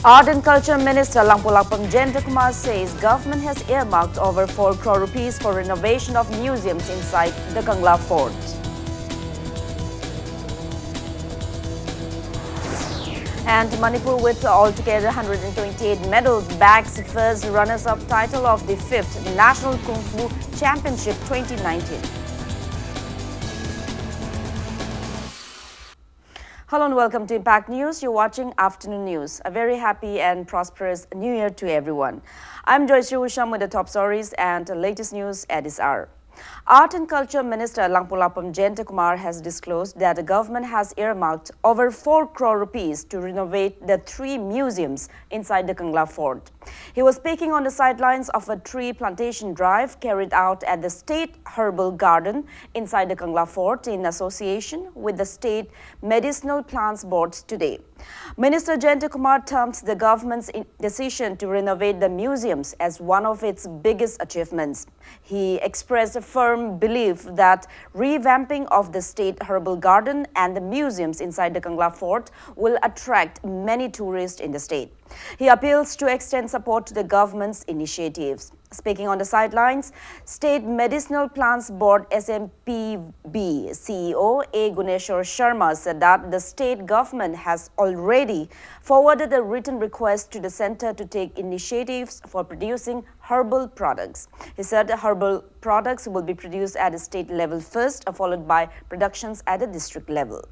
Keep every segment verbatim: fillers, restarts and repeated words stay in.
Art and Culture Minister Langpulakpam Jayantakumar says government has earmarked over four crore rupees for renovation of museums inside the Kangla Fort. And Manipur, with altogether one hundred twenty-eight medals, bags first runners-up title of the fifth National Kung Fu Championship twenty nineteen. Hello and welcome to Impact News. You're watching Afternoon News. A very happy and prosperous New Year to everyone. I'm Joyce Usham with the top stories and latest news at this hour. Art and Culture Minister Langpulakpam Jayantakumar has disclosed that the government has earmarked over four crore rupees to renovate the three museums inside the Kangla Fort. He was speaking on the sidelines of a tree plantation drive carried out at the State Herbal Garden inside the Kangla Fort in association with the State Medicinal Plants Board today. Minister Jayantakumar terms the government's in- decision to renovate the museums as one of its biggest achievements. He expressed a firm belief that revamping of the State Herbal Garden and the museums inside the Kangla Fort will attract many tourists in the state. He appeals to extend support to the government's initiatives. Speaking on the sidelines, State Medicinal Plants Board S M P B C E O A Guneshwar Sharma said that the state government has already forwarded a written request to the center to take initiatives for producing herbal products. He said herbal products will be produced at the state level first, followed by productions at the district level.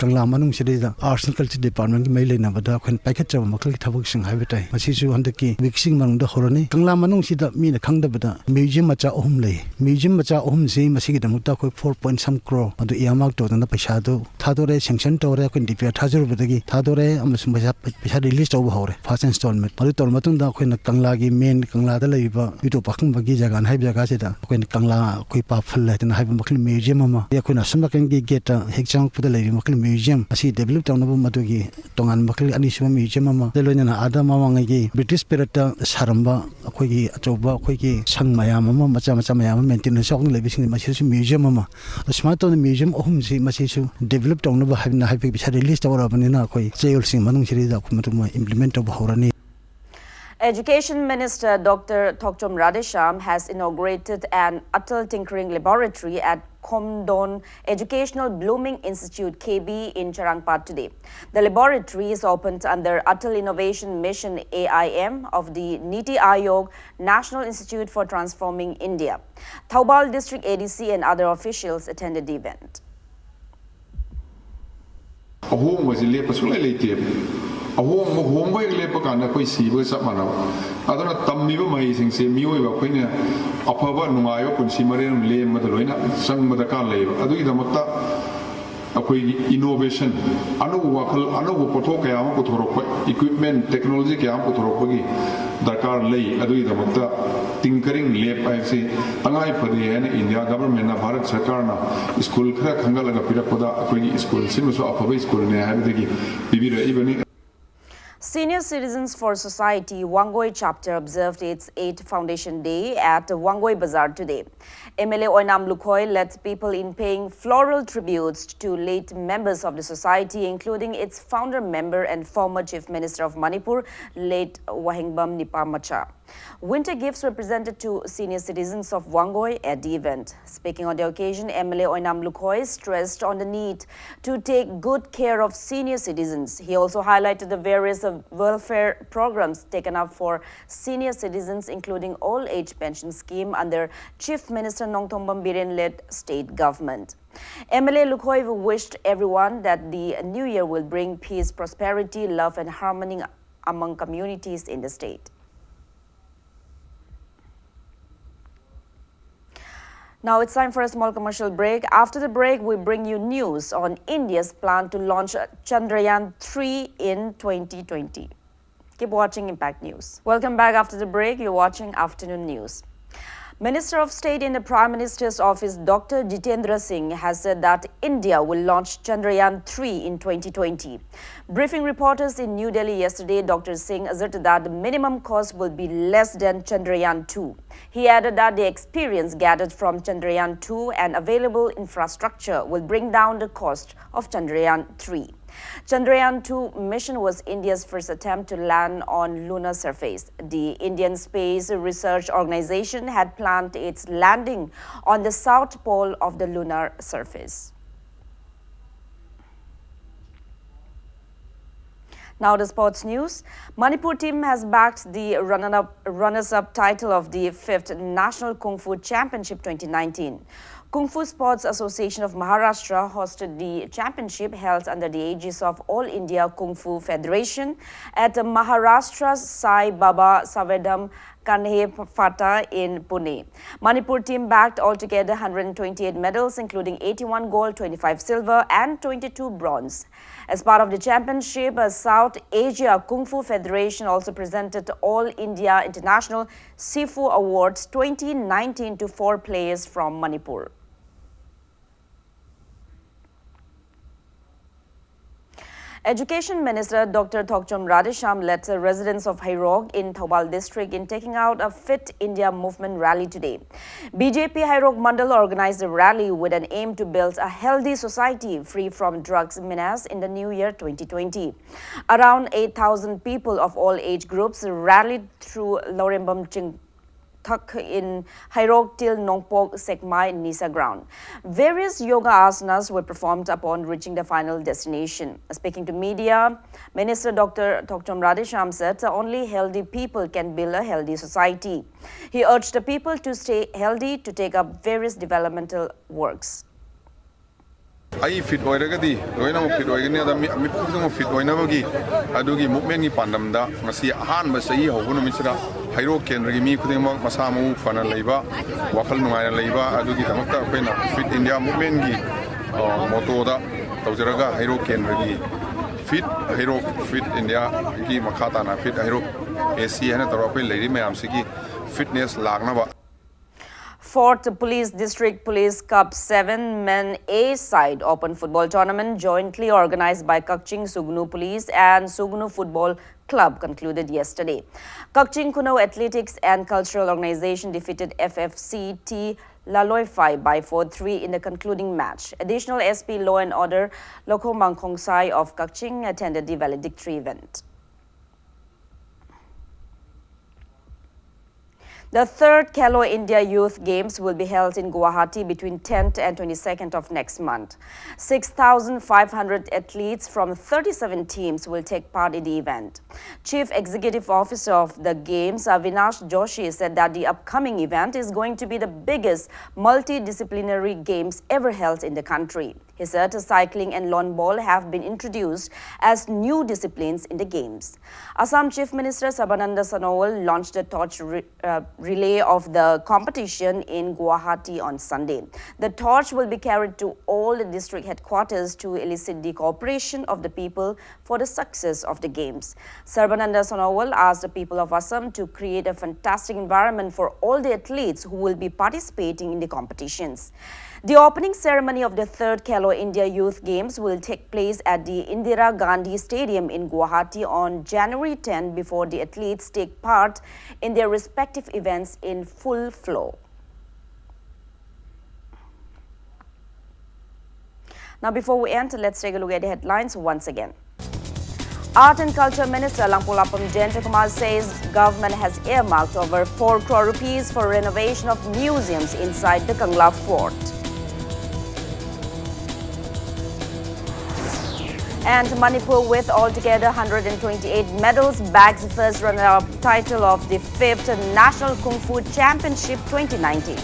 ꯀꯪꯂꯥ ꯃꯅꯨꯡꯁꯤꯗꯩꯗ arts and culture ꯗꯤꯄꯥꯔꯠꯃꯦꯟꯒꯤ ꯃꯔꯤ ꯂꯩꯅꯕꯗ ꯑꯩꯈꯣꯏꯅ ꯄꯥꯏꯈꯠꯆꯕ ꯃꯈꯜꯒꯤ ꯊꯕꯛꯁꯤꯡ ꯍꯥꯏꯕ ꯇꯥꯏ꯫ ꯃꯁꯤꯁꯨ ꯍꯟꯗꯛꯀꯤ ꯋꯤꯛꯁꯤꯒꯤ ꯃꯅꯨꯡꯗ ꯍꯧꯔꯅꯤ꯫ ꯀꯪꯂꯥ ꯃꯅꯨꯡꯁꯤꯗ ꯃꯤꯅ ꯈꯪꯗꯕꯗ ꯃ꯭ꯌꯨꯖꯤꯌꯝ ꯃꯆꯥ ꯑꯍꯨꯝ ꯂꯩ꯫ ꯃ꯭ꯌꯨꯖꯤꯌꯝ ꯃꯆꯥ ꯑꯍꯨꯝꯁꯤ ꯃꯁꯤꯒꯤꯗꯃꯛꯇ ꯑꯩꯈꯣꯏ four point some crore ꯑꯗꯨ ꯏꯌꯥꯔꯃꯥꯔꯛ ꯇꯧꯗꯅ ꯄꯩꯁꯥꯗꯨ ꯊꯥꯗꯣꯔꯛꯑꯦ, ꯁꯦꯡꯁꯟ ꯇꯧꯔꯦ꯫ ꯑꯩꯈꯣꯏꯅ ꯗꯤ ꯄꯤ ꯑꯥꯔ ꯊꯥꯖꯔꯨꯕꯗꯒꯤ ꯊꯥꯗꯣꯔꯛꯑꯦ ꯑꯃꯁꯨꯡ ꯄꯩꯁꯥ ꯄꯩꯁꯥ ꯔꯤꯂꯤꯁ ꯇꯧꯕ ꯍꯧꯔꯦ꯫ ꯐꯥꯔꯁ ꯏꯟꯁꯇꯣꯜꯃꯦꯟ ꯃꯗꯨ ꯇꯧꯔ ꯃꯇꯨꯡꯗ ꯑꯩꯈꯣꯏꯅ ꯀꯪꯂꯥꯒꯤ ꯃꯦꯟ ꯀꯪꯂꯥꯗ ꯂꯩꯔꯤꯕ ꯏꯇꯣꯞ ꯄꯥꯈꯪꯕꯒꯤ ꯖꯒꯥꯅ ꯍꯥꯏꯕ ꯖꯒꯥꯁꯤꯗ ꯑꯩꯈꯣꯏꯅ ꯀꯪꯂꯥ ꯑꯩꯈꯣꯏ ꯄꯥꯐꯜ ꯍꯥꯏꯗꯅ ꯍꯥꯏꯕ ꯃꯈꯜ ꯃ꯭ꯌꯨꯖꯤꯌꯝ ꯑꯃ ꯑꯩꯈꯣꯏꯅ ꯑꯁꯣꯝ ꯅꯥꯀꯟꯒꯤ ꯒꯦꯠꯇ ꯍꯦꯛ ꯆꯪꯉꯛꯄꯗ ꯂꯩꯔꯤꯕ ꯃꯈꯜ ꯃ꯭ꯌꯨꯖꯤꯌꯝ ꯑꯁꯤ ꯗꯦꯕꯂꯞ ꯇꯧꯅꯕ ꯃꯗꯨꯒꯤ ꯇꯣꯉꯥꯟꯕ ꯃꯈꯜꯒꯤ ꯑꯅꯤꯁꯨꯕ ꯃ꯭ꯌꯨꯖꯤꯌꯝ ꯑꯃ, ꯑꯗꯨ ꯂꯣꯏꯅꯅ ꯑꯥꯗ ꯃꯃꯥꯡꯉꯩꯒꯤ ꯕ꯭ꯔꯤꯇꯤꯁ ꯄꯤꯔꯠꯇ ꯁꯥꯔꯝꯕ ꯑꯩꯈꯣꯏꯒꯤ ꯑꯆꯧꯕ ꯑꯩꯈꯣꯏꯒꯤ ꯁꯪ ꯃꯌꯥꯝ ꯑꯃ, ꯃꯆꯥ ꯃꯆꯥ ꯃꯌꯥꯝ ꯑꯃ ꯃꯦꯟꯇꯦꯅꯦꯟꯁ ꯌꯥꯎꯗꯅ ꯂꯩꯕꯁꯤꯡ ꯃꯁꯤꯁꯨ ꯃ꯭ꯌꯨꯖꯤꯌꯝ ꯑꯃ, ꯑꯁꯨꯃꯥꯏꯅ ꯇꯧꯗꯅ ꯃ꯭ꯌꯨꯖꯤꯌꯝ ꯑꯍꯨꯝꯁꯤ ꯃꯁꯤꯁꯨ ꯗꯦꯕꯂꯞ ꯇꯧꯅꯕ ꯍꯥꯏꯅ ꯍꯥꯏꯕꯒꯤ ꯄꯩꯁꯥ ꯔꯤꯂꯤꯁ ꯇꯧꯔꯛꯑꯕꯅꯤꯅ ꯑꯩꯈꯣꯏ ꯆꯌꯣꯜꯁꯤꯡ ꯃꯅꯨꯡꯁꯤꯗꯩꯗ ꯑꯩꯈꯣꯏ ꯃꯗꯨꯃ ꯏꯝꯄ꯭ꯂꯤꯃꯦꯟ ꯇꯧꯕ ꯍꯧꯔꯅꯤ꯫ Education Minister Doctor Thokchom Radheshyam has inaugurated an Atal Tinkering Laboratory at Khomdon Educational Blooming Institute, K B, in Charangpat today. The laboratory is opened under Atal Innovation Mission, A I M, of the NITI Aayog, National Institute for Transforming India. Thoubal District A D C and other officials attended the event. ꯑꯍꯣꯡꯕꯁꯤ ꯂꯦꯞꯄ ꯁꯨꯡꯂꯩ ꯂꯩꯇꯦꯕ꯫ ꯑꯍꯣꯡꯕ ꯍꯣꯡꯕ ꯍꯦꯛ ꯂꯦꯞꯄ ꯀꯥꯟꯗ ꯑꯩꯈꯣꯏ ꯁꯤꯕꯒ ꯆꯞ ꯃꯥꯟꯅꯕ꯫ ꯑꯗꯨꯅ ꯇꯝꯃꯤꯕ ꯃꯍꯩꯁꯤꯡꯁꯦ ꯃꯤꯑꯣꯏꯕ ꯑꯩꯈꯣꯏꯅ ꯑꯐꯕ ꯅꯨꯡꯉꯥꯏꯕ ꯄꯨꯟꯁꯤ ꯃꯔꯦꯜ ꯑꯃ ꯂꯦꯟꯕꯗ ꯂꯣꯏꯅ ꯆꯪꯕ ꯗꯔꯀꯥꯔ ꯂꯩꯌꯦꯕ꯫ ꯑꯗꯨꯒꯤꯗꯃꯛꯇ ꯑꯩꯈꯣꯏꯒꯤ innovation, ꯑꯅꯧꯕ ꯋꯥꯈꯜ, ꯑꯅꯧꯕ ꯄꯣꯠꯊꯣꯛ ꯀꯌꯥ ꯑꯃ ꯄꯨꯊꯣꯔꯛꯄ, equipment, technology ꯀꯌꯥ ꯑꯃ ꯄꯨꯊꯣꯔꯛꯄꯒꯤ ꯗꯔꯀꯥꯔ ꯂꯩ꯫ ꯑꯗꯨꯒꯤꯗꯃꯛꯇ ꯇꯤꯡꯀꯔꯤꯡ ꯂꯦꯕ ꯍꯥꯏꯕꯁꯤ ꯇꯉꯥꯏ ꯐꯗꯦ ꯍꯥꯏꯅ ꯏꯟꯗꯤꯌꯥ ꯒꯚꯔꯟꯃꯦꯟꯅ, ꯚꯥꯔꯠ ꯁꯔꯀꯥꯔꯅ ꯁ꯭ꯀꯨꯜ ꯈꯔ ꯈꯟꯒꯠꯂꯒ ꯄꯤꯔꯛꯄꯗ ꯑꯩꯈꯣꯏꯒꯤ ꯁ꯭ꯀꯨꯜꯁꯤꯃꯁꯨ ꯑꯐꯕ ꯁ꯭ꯀꯨꯜꯅꯦ ꯍꯥꯏꯕꯗꯒꯤ ꯄꯤꯕꯤꯔꯛꯏꯕꯅꯤ꯫ Senior Citizens for Society Wangoi chapter observed its eighth foundation day at Wangoi Bazar today. M L A Oinam Lukhoi led people in paying floral tributes to late members of the society, including its founder member and former Chief Minister of Manipur, late Wahengbam Nipamacha. Winter gifts were presented to senior citizens of Wangoi at the event. Speaking on the occasion, M L A Oinam Lukhoi stressed on the need to take good care of senior citizens. He also highlighted the various uh, welfare programs taken up for senior citizens, including old age pension scheme under Chief Minister Nongthombam Biren-led state government. M L A Lukhoi wished everyone that the new year will bring peace, prosperity, love, and harmony among communities in the state. Now it's time for a small commercial break. After the break, we bring you news on India's plan to launch Chandrayaan three in twenty twenty. Keep watching Impact News. Welcome back after the break. You're watching Afternoon News. Minister of State in the Prime Minister's office, Doctor Jitendra Singh, has said that India will launch Chandrayaan three in twenty twenty. Briefing reporters in New Delhi yesterday, Doctor Singh asserted that the minimum cost will be less than Chandrayaan two. He added that the experience gathered from Chandrayaan two and available infrastructure will bring down the cost of Chandrayaan three. Chandrayaan two mission was India's first attempt to land on lunar surface. The Indian Space Research Organization had planned its landing on the south pole of the lunar surface. Now the sports news. Manipur team has bagged the runner-up, runners-up title of the fifth National Kung Fu Championship twenty nineteen. Kung Fu Sports Association of Maharashtra hosted the championship held under the aegis of All India Kung Fu Federation at Maharashtra's Sai Baba Savardhan Kanhe Phata in Pune. Manipur team bagged altogether one hundred twenty-eight medals, including eighty-one gold, twenty-five silver, and twenty-two bronze. As part of the championship, a South Asia Kung Fu Federation also presented All India International Sifu Awards twenty nineteen to four players from Manipur. Education Minister Doctor Thokchom Radheshyam led the residents of Heirok in Thoubal district in taking out a Fit India Movement rally today. B J P Heirok Mandal organized the rally with an aim to build a healthy society free from drugs menace in the new year twenty twenty. Around eight thousand people of all age groups rallied through Lorembam Ching Thak in Heirok till Nongpok Sekmai Nisa ground. Various yoga asanas were performed upon reaching the final destination. Speaking to media, Minister Doctor Thokchom Radheshyam said only healthy people can build a healthy society. He urged the people to stay healthy to take up various developmental works. ꯑꯩ fit ꯑꯣꯏꯔꯒꯗꯤ ꯂꯣꯏꯅꯃꯛ fit ꯑꯣꯏꯒꯅꯤ꯫ ꯑꯗ ꯃꯤ- ꯃꯤꯄꯨꯝ ꯈꯨꯗꯤꯡꯃꯛ fit ꯑꯣꯏꯅꯕꯒꯤ ꯑꯗꯨꯒꯤ ꯃꯨꯞꯃꯦꯟꯒꯤ ꯄꯥꯟꯗꯝꯗ ꯉꯁꯤ ꯑꯍꯥꯟꯕ ꯆꯍꯤ ꯍꯧꯕ ꯅꯨꯃꯤꯠꯁꯤꯗ ꯍꯩꯔꯣꯛ ꯀꯦꯟꯗ꯭ꯔꯒꯤ ꯃꯤ ꯈꯨꯗꯤꯡꯃꯛ ꯃꯁꯥ ꯃꯎ ꯐꯅ ꯂꯩꯕ, ꯋꯥꯈꯜ ꯅꯨꯡꯉꯥꯏꯅ ꯂꯩꯕ, ꯑꯗꯨꯒꯤꯗꯃꯛꯇ ꯑꯩꯈꯣꯏꯅ ꯐꯤꯠ ꯏꯟꯗꯤꯌꯥ ꯃꯨꯞꯃꯦꯟꯒꯤ ꯃꯣꯇꯣꯗ ꯇꯧꯖꯔꯒ ꯍꯩꯔꯣꯛ ꯀꯦꯟꯗ꯭ꯔꯒꯤ ꯐꯤꯠ ꯍꯩꯔꯣꯛ ꯐꯤꯠ ꯏꯟꯗꯤꯌꯥꯒꯤ ꯃꯈꯥ ꯇꯥꯅ ꯐꯤꯠ ꯍꯩꯔꯣꯛ ꯑꯦ ꯁꯤ ꯍꯥꯏꯅ ꯇꯧꯔꯒ ꯑꯩꯈꯣꯏ ꯂꯩꯔꯤ ꯃꯌꯥꯝꯁꯤꯒꯤ ꯐꯤꯠꯅꯦꯁ ꯂꯥꯛꯅꯕ꯫ Fourth Police District Police Cup seven Men A Side Open Football Tournament, jointly organized by Kakching Sugnu Police and Sugnu Football Club, concluded yesterday. Kakching Kuno Athletics and Cultural Organization defeated F F C T Laloifai by four three in the concluding match. Additional S P Law and Order Lokho Mangkhongsai of Kakching attended the valedictory event. The third Khelo India Youth Games will be held in Guwahati between tenth and twenty-second of next month. Six thousand five hundred athletes from thirty-seven teams will take part in the event. Chief Executive Officer of the Games, Avinash Joshi, said that the upcoming event is going to be the biggest multidisciplinary games ever held in the country. He said cycling and lawn ball have been introduced as new disciplines in the games. Assam Chief Minister Sarbananda Sonowal launched the torch re- uh, relay of the competition in Guwahati on Sunday. The torch will be carried to all the district headquarters to elicit the cooperation of the people for the success of the games. Sarbananda Sonowal asked the people of Assam to create a fantastic environment for all the athletes who will be participating in the competitions. The opening ceremony of the third Khelo India Youth Games will take place at the Indira Gandhi Stadium in Guwahati on January ten before the athletes take part in their respective events in full flow. Now, before we end, let's take a look at the headlines once again. Art and Culture Minister Langpong Lapam Jayanta Kumar says government has earmarked over four crore rupees for renovation of museums inside the Kangla Fort. And Manipur, with altogether one hundred twenty-eight medals, bags the first runner-up title of the fifth National Kung Fu Championship twenty nineteen.